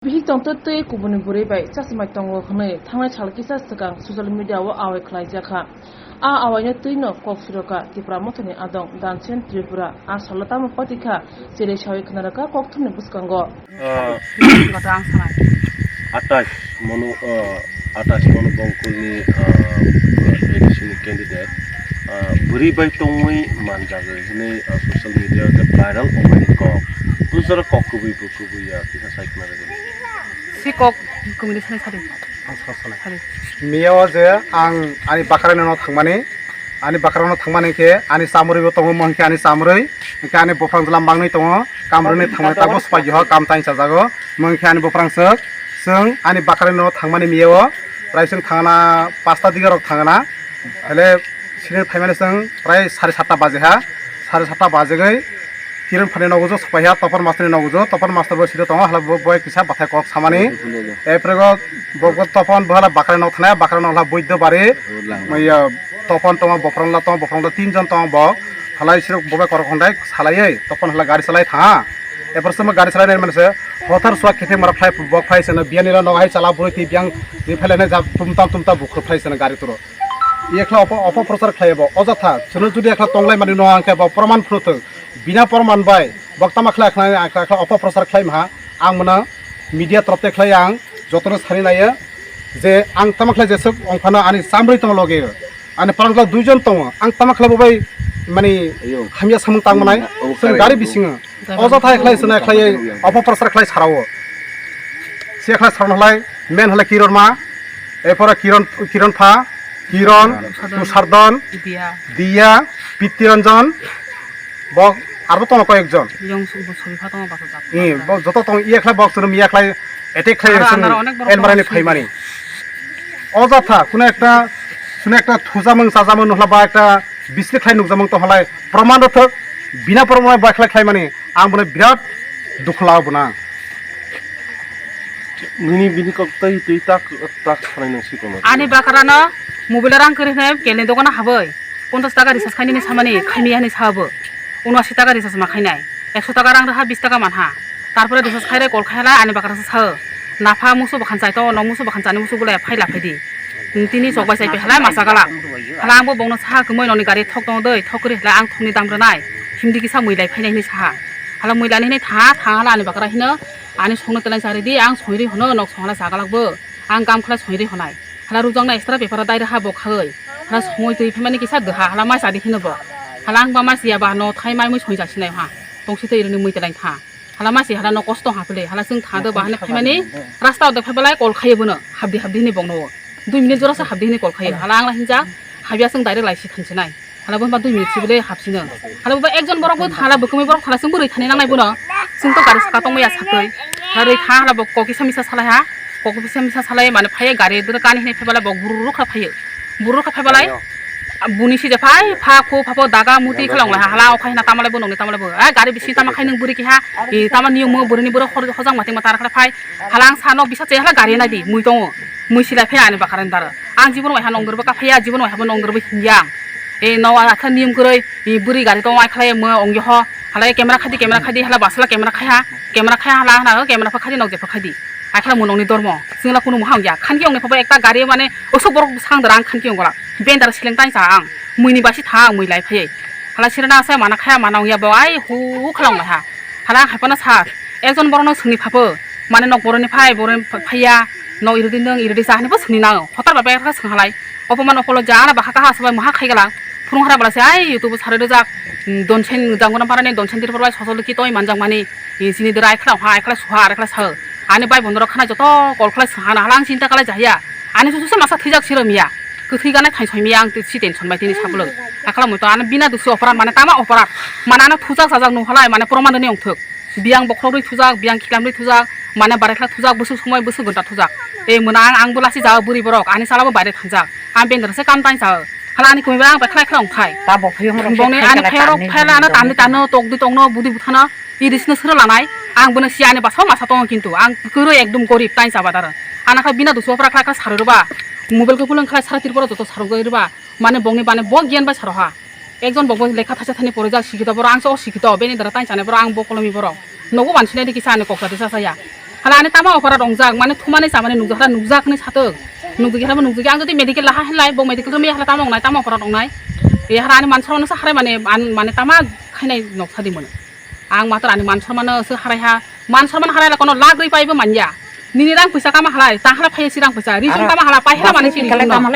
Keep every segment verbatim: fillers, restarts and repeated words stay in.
Bihik tongtwtwi kubuni bwrwi bai chachmai tongo hwnwi thangnai sal kisa swkang social media-o awai khlaijakha. A awaino twino kok surokha Tipra Mothani adong Dansen Tripura. A salo tamo patikha, chele sawi khwnarokha kokthumni bwskango. Ah, Koto ang sanai. Atais mono, ah, atais mono bongkulni, ah, A D C ni candidate, ah, bwrwi bai tongwi manjagwi hwnwi, ah, social media-o je viral ongmani kok. Bujora kok kubui bo kubui ya, kisa sai khna rwgwi. Si kok kubuni sanai sadi. Ang sa sanai. Sadi. Miya o je ang ani bakarani no thangmani, ani bakarano thangmani khe ani chamrwi bo tongo, mung khe ani chamrwi, hwnkhe ani bophrang jwla mangwi tongo, kamrwini thangmani tabuk swpaiyo, kam tain chajago, mung khe ani bophrang swk, chwng ani bakarano thangmani miya o, prai chwng thangna pasta diga rok thangna, hele sini phaimani chwng prai sari satta baje ha, sari satta bajegwi Kiron phani nogo jo swpaiha, Topon Master ni nogo jo, Topon Master bo siro tongo, hala bo, bo kisa bathai kok samani. Eprego bo, bo Topon bo hala bakrai nok thanai, bakrai nok hala buiddo bari. Maya Topon tongo, Bophrangla tongo, Bophrangla tin jon tongo bo. Halai siro bo bai korok hondai salaiwi, Topon hala gari salai tha. Epor semo gari salai nai manse, hothar suak kete mara phai bok phai seno, biani la nok hai chala bwrwi ti biang ni phai lai nai ja tum tam tum tam bukhur phai seno gari turo. Ekla opo, opo prosar khlai bo, ojatha, chwno judi ekla tonglai mani no ang khe bo proman phuru thung. Bina proman bai, bok tama khlai khlai, ang khlai khlai opo prosar khlai maha, ang mano media torop te khlai ang, jotono sani naiya, je ang tama khlai jesuk ong phano ani chamrwi tong loge, ani parang duijon tongo, ang tama khlai bo bai mani Ayo. Hamya samung tang manai, Oh, chwng correct. Gari bisingo, ojatha khlai swnai khlai, opo prosar khlai sarao, se khlai sarao khlai, men hole Kiron ma, epora Kiron, Kiron pha, Kiron, Tusardon. Tusardon, Diya. Diya, Pittiranjan, Bok, arbo tongo koyekjon. Yong suk bo sori pha tongo basa jak. Ni, bok joto tong iya khlai bok chwrwm iya khlai attack khlai Aro chwng andar onek borok elmara ni tong phaimani. O jatha, kuno ekta, kuno ekta thujamung chajamung nuhla ba ekta bisri khlai nukjamung tong halai. Proman rwthok, bina proman bai khlai khlaimani. Ang bono birat dukhu lao bono ang. Nini bini kok tei twi tak, tak sanai nang si kono. Ani bakarano mobile rang kwrwi hwnwi kelni dogano habwi. Ponchas taka recharge khainani samani khaimya hinwi sabo. Unasi taka recharge ma khainai. Ekso taka rang rwha bis taka manha. Tarpore recharge khaire call khailai ani bakra sa sao. Napha musu bakhan chai to, no musu bakhan chani musu gulai phaila phaidi. Tini chok bai chai pe halai masa gala. Hala ang bo bongno saha kwmwi noni gari thok tong doi, thok kwrwi halai ang thokni dam rwnai. Himdi kisa mui lai phainai hinwi saha. Hala mui lani hinwi tha, tha hala ani bakra hino. Ani songno telai chari di, ang songri hono nok songla sagalak bo. Ang gam khlai songri honai. Hala rukjaknai extra paper dai rwha bo khai. Hala songwi twi phaimani kisa dwha, hala mai chadi hino bo. Hala ang ba mai siya ba no thai mai mui songwi jasinai ha. Tongsi twi rwni mui telai tha. Hala mai si hala no kosto ha phile, hala chwng tha do ba hane phaimani rasta o de phaibalai call khayo bono. Habdi habdi hini bongno. Dui minute jora sa habdi hini call khayo. Hala ang la hinja habya chwng direct lai si thansinai. Hala bo ba dui minute sibile hapsino. Hala bo ba ekjon borok bo thala bo kwmwi borok thala chwng bwrwi thani nangnai bono. Chwng to gari saka tongmaya sakoi. Hala rwi tha hala bo kok kisa misa salai ha. Kok kisa misa salai mane phaiya gari dwra kani hinwi phaibalai bo gururu kha phaiyo. Gururu kha phaibalai buni sija phai pha khu pha pho daga muti khalong lai ha. Hala o khai na tamalai bo nongni tamalai bo. Ai gari bisi tama khai nung bwrwi kiha. I tama niyom mo bwrwini bwrwi hor hojang mati mata khala phai. Hala ang sa nok bisa che hala gari nai di mui tongo. Mui silai phai ani bakarani dara. Ang jibon wai ha nongdor bo kaphaiya, jibon wai ha bo nongdor bo hinjang. E no a kha niyom kwrwi, e bwrwi gari tong ai khlai mo ong ho. Hala camera khadi, camera khadi, hala basla camera khaiha, camera khaiha hala hana camera pha khadi nok je pha khadi. Ai khlai mo nongni dormo. Singla kunu mo hang ya. Khan ki ong ne pha ekta gari mane osok borok sang dara ang khan ki ong gola. Ben dara sileng tai sa ang. Mui ni basi tha ang mui lai phai. Hala sirana sa mana khaya mana ong ya bo ai hu hu khalang lai ha. Hala ang hai pana sa. Ekjon borok no sungni pha pho. Mane nok boroni phai, boroni phaiya, nok iridi nung, iridi sa hinwi bo sungni nang. Hotar ba bai kha sung halai. Obo mano okolo ja na ba kha ha sabai maha khai gala. Phurung hara bala se ai YouTube saroi rijak. Donsen jangona parani donsen tir porbai sosol ki toi manjak mani. Sini dera ai khala ha, ai khala suha, ai khala sa. Ani bai bondoro khana joto kol khala sa hana halang chinta kala jaya. Ani susu se masa thijak siram ya. Kwthwi gana thai soi miya ang si tension bai tini sablung. Akhala muto ani bina dusi operat mane tama operat. Mane ano thujak sajak nu halai mane proman ni ongthok. Biyang bokhorok rwi thujak, biyang khilam rwi thujak, mane barai khla thujak, bwswk somoi bwswk gonta thujak. E mwnang ang bo lasi jao bwrwi borok, ani chala bo baire thangjak. Ang bendra se kam tang sao. Hala ani kwmwi ba ang bai khlai khlai ongthai. Ta bo phiyong rok se bongni ani phai khlai khlai rok kani phai la na tani tani tokdi tongno budi buthana irisno sero lanai. Ang bono si ani basa masa tongo kintu ang kwrwi ekdom gorib tang sa badar. Ana kha bina dusu phra khlai kha sarwi rwba. Mobile ko kulung khlai sara tirpora joto sarwi rwba. Mane bongni bane bo giyan bai saroha. Ekjon bo lekha thaisa thani porijak sikito borok, ang se o sikito, beni dara tang chane borok, ang bo kolomi borok. Nogo mansinai de kisa ani kok sa de sa saya. Hala ani tama opora rongjak, mane thumani chamani nukjak, hala nukjak hinwi satok. Nukjak hala nukjak, ang jodi medical laha hinlai, bo medical rwmaya hala tama ongnai, tama opora rongnai. E hala ani man somano sa harai mane, an-, mane tama khainai noksa di mano. Ang mator ani man somano se harai ha, man soman harai la kono lagwi paibo manya. Nini rang puisa kama halai, ta hala phai si rang puisa, ri song kama hala, pai hala mane si ri song no.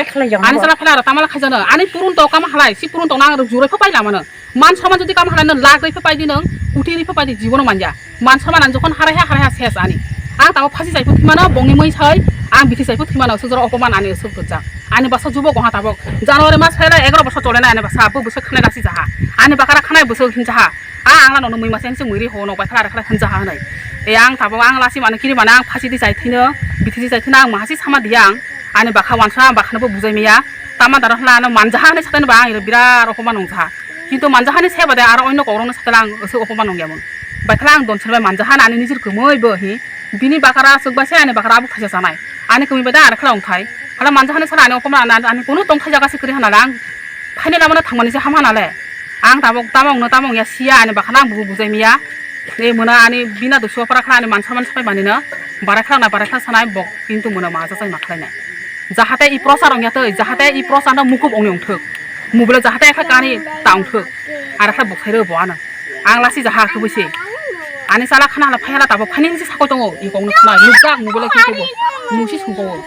Ani sala phaila tama la khaijano, ani purun to kama halai, si purun to nang ruk jurai pho paila mano. Man soman jodi kam halai nang lagwi pho paidi nang, uthi ri pho paidi jibono manya. Man soman ang jokhon harai ha, harai ha ses ani. Ang tamo phasi sai pho thimano, bongni mui sai, ang bithi sai pho thimano, sujoro opoman ani suk gojak. Ani basa jubo goha tabok. January mas phaila egaroh bosor chole na ani basa, bo bwswk khanai lasi jaha. Ani bakara khanai bwswk hinjaha. A ang la nono mui masa se mui ri ho no bai khala khala hinjaha hanai. E ang tabok ang lasi mano kiri mano ang phasi di sai thino, bithi di sai thino ang mahasi sama di ang. Ani bakha wansa bakha no bo bujai maya. Tama daro hla ano manjaha hinwi satani ba ang iro birat opoman nungjaha. Kintu manjaha ni seba de aro onno kokrok no satani ang oso opoman nungya mun. Bai khala ang don serbai manjaha ani nijir kumui bo hi. Bini bakara aswk bai se ani bakara abo khaisa sanai. Ani kumi bai da ari khala ongthai. Hala manjaha ni sara ani opoman ani, ani kunu tongthai jaga se kri hana le ang. Phaini lama no thangmani se ham hana le. Ang tabok tamo ongno tamo ongya siya ani bakha no ang bubu bujai miya. E mona ani bina do sopra khala ani mansa mansa pai mani no. Barai khala na barai khala sanai bok kintu mona ma jachai ma khlai nai. Jahate i prochar ongya tei, jahate i prochar no mukup ongni ongthok. Mubile jahate ekha kani ta ongthok. Ara kha bukhai rw bo ano. Ang lasi jaha kubui se. Ani chala khana hala phai hala tabo phani hinsi sakoi tongo. I kongni khna nukjak mubile khe kubo. Musi sungko.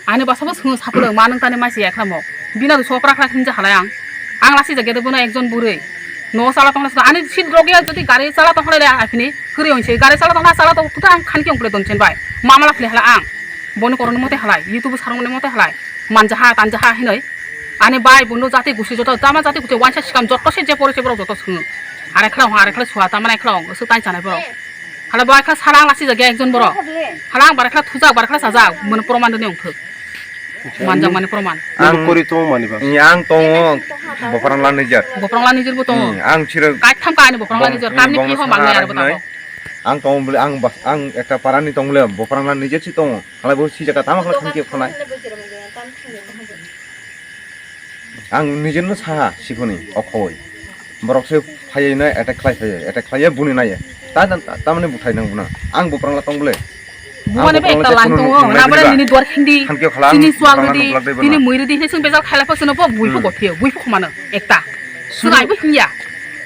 Ani basa bo sung sapulung ma nung tani maisi ekhlamo. Bina do sopra khla hinja halai ang. Ang lasi jagede bono ekjon burui. No chala tongla ani sit rogya jodi gari chala tongla le aphini kuri onse. Gari chala tongla chala to tuta ang khanki ongple donchen bai. Mamala khle hala ang. Boni koroni mote halai, YouTube sarungni mote halai, manjaha, tanjaha hinoi. Ani bai, bunu jati gusi joto, tama jati gusi wansa sikam joto se je pore se borok joto sung. Are khala hong, are khala suha, tama nai khala hong, su tai chanai borok. Hala bai kha sarang lasi jagya ekjon borok. Hala ang bare khala thujak, bare khala sajak, mane proman dini ongthok. Manjak mane proman. Ang kori tongo mani ba. Ni ang tongo, boprang la nijer. Boprang la nijer bo tongo. Hmm, ang chiro. Kai tham ka ani boprang la nijer, kamni pi ho mangnai aro bo tongo. Ang tongo bole, ang bas, ang ekta parani tong bole, boprang na nije si tongo. Halai bo si jaga tama khala thanki khonai. Ang nije no saha sikhoni okhoi. Borok se phaiye na attack khlai phaiye, attack khlaiye buni naiye. Ta, ta, ta, tamani buthai nang buna. Ang boprang la tong bole. Bumane be ekta line tongo, na bole nini duar khindi, chini suak ridi, nini mui ridi, hini sung bejal khaila pho sino bo bui pho gothiyo, bui pho khomano, ekta. Sung ai bo hinya.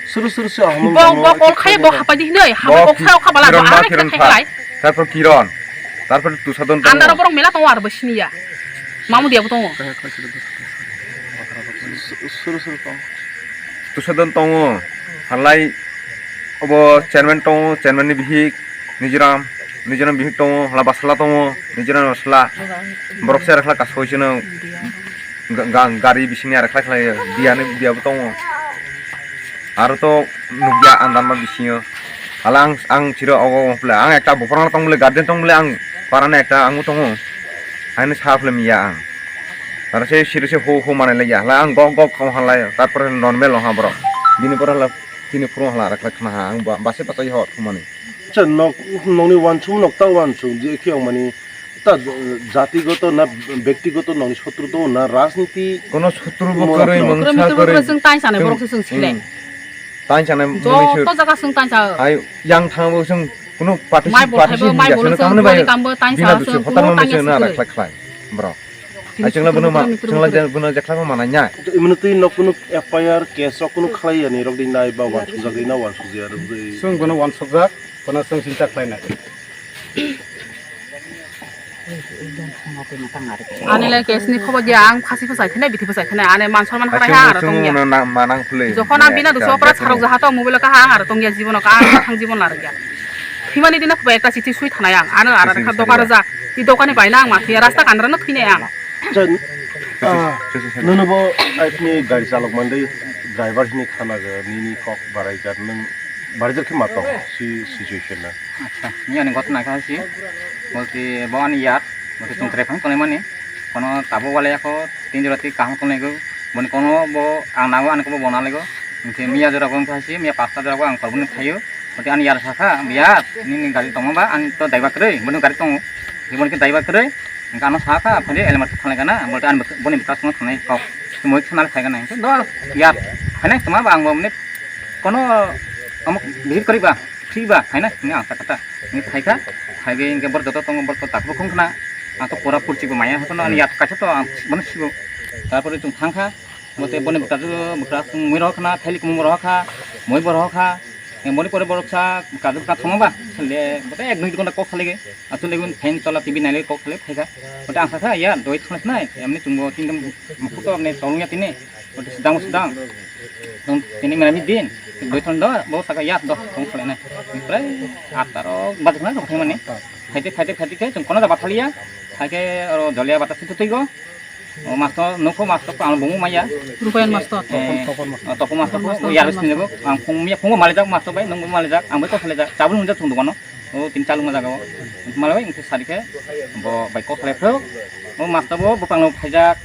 Suru suru se ahomung. Bo, bo kol khai bo hapai di hinoi, habo kok sai okha bala bo arme khe khai lai. Tarpor Kiron, tarpor Tusadon tongo. Andaro borok mela tongo aro bo siniya. Mamu diya bo tongo. Suru suru tongo. Tusadon tongo. Halai obo chairman tongo, chairman ni bihik Nijiram, Nijiram bihik tongo, hala basala tongo, Nijiram basala. Borok se arakla kasoi sino. Ga-, ga-, gari bisingni arakla khlai, biyani biyabo tongo. Aro to nukya ang danma bisingo. Hala ang, ang chiro ogo ogo phle. Ang ekta boprang tong bole, guardian tong bole, ang parani ekta ang tongo. Haino sa phle miya ang. Aro se siro se ho ho manai laiya. Hala ang gok gok khong halai. Tarpore normal ong ha borok. Bini pore hala tini phuru hala arakla khna ha. Ang ba-, base patai ho thumani. Acha, nok, nokni wansuk nok ta wansuk je khe mani ta jatigoto na bektigoto nokni sotru to na rajniti. Kono sotru bo kwrwi mungsa kwrwi. Kwrwi mungsa kwrwi. Chwng tai sanai borok se chwng sile. Tai sanai joto jaga chwng tai sa. Ai yang thang bo chwng kono party mai bo thai bo mai bo chwng kamne bai kambo tai sa chwng hotar mo chwng na kwrwi. Khlai khlai borok. Ai chwngla bono ma, chwngla bono jekhlai ma manai nya. Imwno twi nok kono F I R case rok kono khlai yani rok di nai ba wansuk jak di na wansuk jak rok di. Chwng bono wansuk jak, bono chwng sinta khlai nai. Ani le case ni khobo dia ang phasi phasai thene bithi phasai thene ane man sorman harai ha aro tong ya. Jokhon ang bina duso opra sarok jaha to mobile ka ha ang aro tong ya jibono ka ang thang jibon lar ya. Himani dina phuba ekta chithi sui thanai ang. Ano ara kha doka rwjak. I dokani bai na ang ma thwiya rasta kandra no thwinai ang. Acha, ah, nono bo aipni gari chalok mande driver hini khana ga nini kok barai jar nung barai jar khe ma tong si situation na. Acha, ni ani gotna kha si. Bolti bo ani yar, bolti chung tre phang tonai mani. Kono tabo wale ako tin jora ti kaham tonai go. Boni kono bo ang nago ani ko bo bona lego. Hingke miya jora bo wngkha si, miya pasta jora bo ang korboni thaio. Bote ani yar sakha, "Biya, nini gari tongma ba, ani to daiba kwrwi, boni gari tongo." Boni khe daiba kwrwi, hingke ano sakha, "Phai de, elemar khe thanglai kana," bote ani bwk-, boni bwkha songno thangnai kok. Moi khe nalai phai kana, hingke do, yar, phainai tongma ba, ang bo mane kono omo visit kwrwi ba. Twi ba phaina hwnwi ang sakha ta. Hwnwi phaikha, phaiwi hwnkhe borok joto tongo, borok to tak bukhung khna. Ang to pura purchik bo maya, haphano ani yat kaisa to ang bono sigo. Tarpore chwng thangkha, bote boni bwkrajwk, bwkrajwk mui rohor khna, thaili kumung rohor kha, mui bo rohor kha. Boni pore borok sa bwkrajwk bwkha thoma ba, sale bote ek dui ghonta kok salai ge. Aswk legun fan chola, T V nailai kok salai phaikha. Bote ang sakha, ya, doi thangna sinai, emni chwngbo tini mukhuk to emni tolongya tini. Bote sidang sidang. Tong tini mera mi din. Doi thon do, bo saka ya do, tong salai nai. Prai atta rok bajak na rok thaimani. Khaite, khaite, khaite khe chwng kono da bathaliya. Khaike oro jolia bata situ twigo. O masto, nokho masto ko ang bungu maya. Rupayan masto. Eh, topon masto ko, o yar sini go. Ang phung miya phungo malijak masto bai, nungbo malijak, ang bai kok salai jak. Chabul munjak thung dukano. O tin chalung ma jaga o. Malai bai, hwnkhe sadi khe bo bai kok salai phro. O masto bo bwkang no phaijak.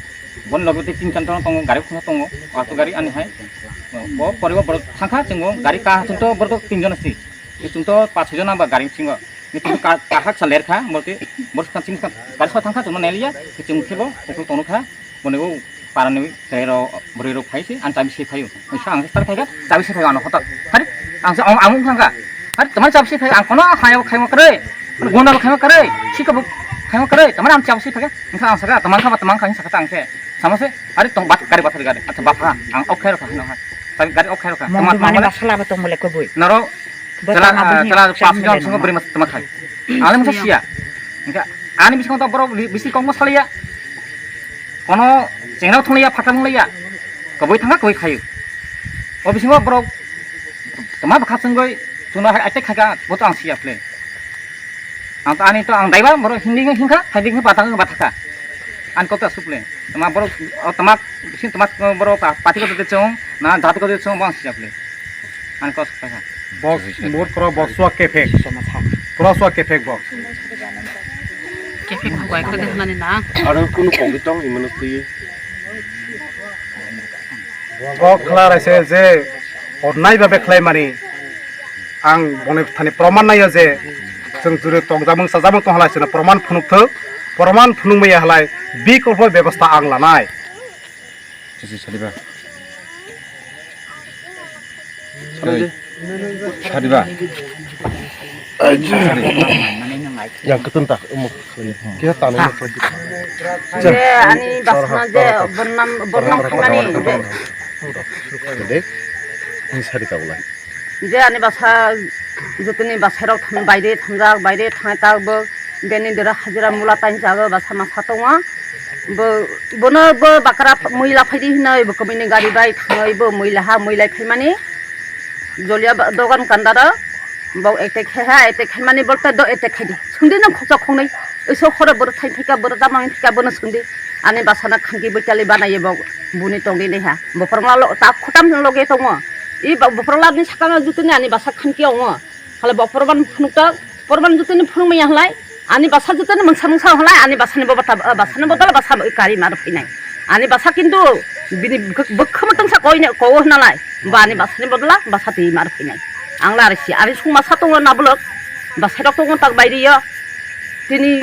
Bon logo tei tin chan tongo, gari khungsa tongo. Auto gari ani hai. O poribo borok thangkha, chwngo gari ka chwngto borok tin jon si. Chwngto pas soi jon ba gari singo. Ni chwngto ka, kahak sa lerkha, borok borok thang chwng gari sa thangkha, chwngno neliya. Chwng khebo, ukhuk tonokha. Boni o parani chwrairok, bwrwirok phai se, ang chabi se phaio. Wngkha ang start khaikha, chabi se phaio ano hotok. Hari, ang se, ang, ang wngkha kha. Hari, tamani chabi se phaio, ang kono khaio, khaima kwrwi. Kono gunda bo khaima kwrwi, sika bo khaima kwrwi. Tamani ang chabi se phaikha, wngkha ang saka, tamang kha ba tamang kha, wngkha saka ta ang khe. Sama se, hari tong bat, gari bathar gari. Acha batha, ang ok khairokha, hino ha. Chabi gari ok khairokha. Mongdi mani basala bo tong bole kubui. Noro, Bo chwla, tang abo ah, chwla himse pas jon mele swngo nangma. Bwrwi masa tongma khai. Ani mungsa siya. Hwnkhe ani bisingo to borok li-, bisi kokno salaiya. Kono chengrao thunglaiya, phatar wnglaia. Kwbui thangkha, kwbui khaio. O bisingo borok tongma bwkha chwngwi chwngno hai attack khaikha, bo to ang siya phle. Ang to ani to ang daiba borok hindi hwnkha, phaidi hwnkha, batang hwnkha, bathakha. Ani kok ta suple. Tama borok, o tama, bising tama borok pa-, pati kotor de chong, na jati kotor de chong, bo ang siya phle. Ani kok sakha. Box, mur pura box sua kefek. Pura sua kefek box. Kefek hokoi ko de nani na. Aro kunu kok de tong imano twi. Bo khlai raise je onnai babe khlaimani ang boni thani proman naiya je chwng juri tongjamung chajamung tonghalai chwngno proman phunukthok, proman phunukmaya halai bikolpo bebostha ang lanai. Sisi sadiba. Sadiba. Yang ketun tak umuk. Kita tanam. Je ani basna je bonnam bonnam khaimani je. Deh, ini sari tak ulang. Je ani basa jotoni basairok thang baire thangjak, baire thangnai tak bo beni dera hajira mula tain jago basa masa tongo. Bo bono bo bakra muila phaidi hinoi bo kwbini gari bai thangoi bo muila ha muilai phaimani. Jolia ba-, dogan kandaro bo etek khai ha, etek khai mani bolte do etek khai di. Sungdi nang khoksa khongnai. Oiso horo boro thai phika, boro damang phika, bono sungdi. Ani basana khanki boitali banaye bo buni tongdi nai ha. Bophorma lo ta khotam loge tongo. I ba-, bophorla ni sakang jutuni ani basa khanki ongo. Hale bo porban phunukta, porban jutuni phunukmaya halai. Ani basa jutuni mangsa mangsa halai, ani basani bo bata, basani bodol basa kari mar phinai. Ani basa kintu bini bwkha mutungsa koine kowo hinalai. Ba ani basani bodola basa twi mar phinai. Ang la risi, ani sung masa tongo nabulok. Basairok tongo tak bairiyo. Tini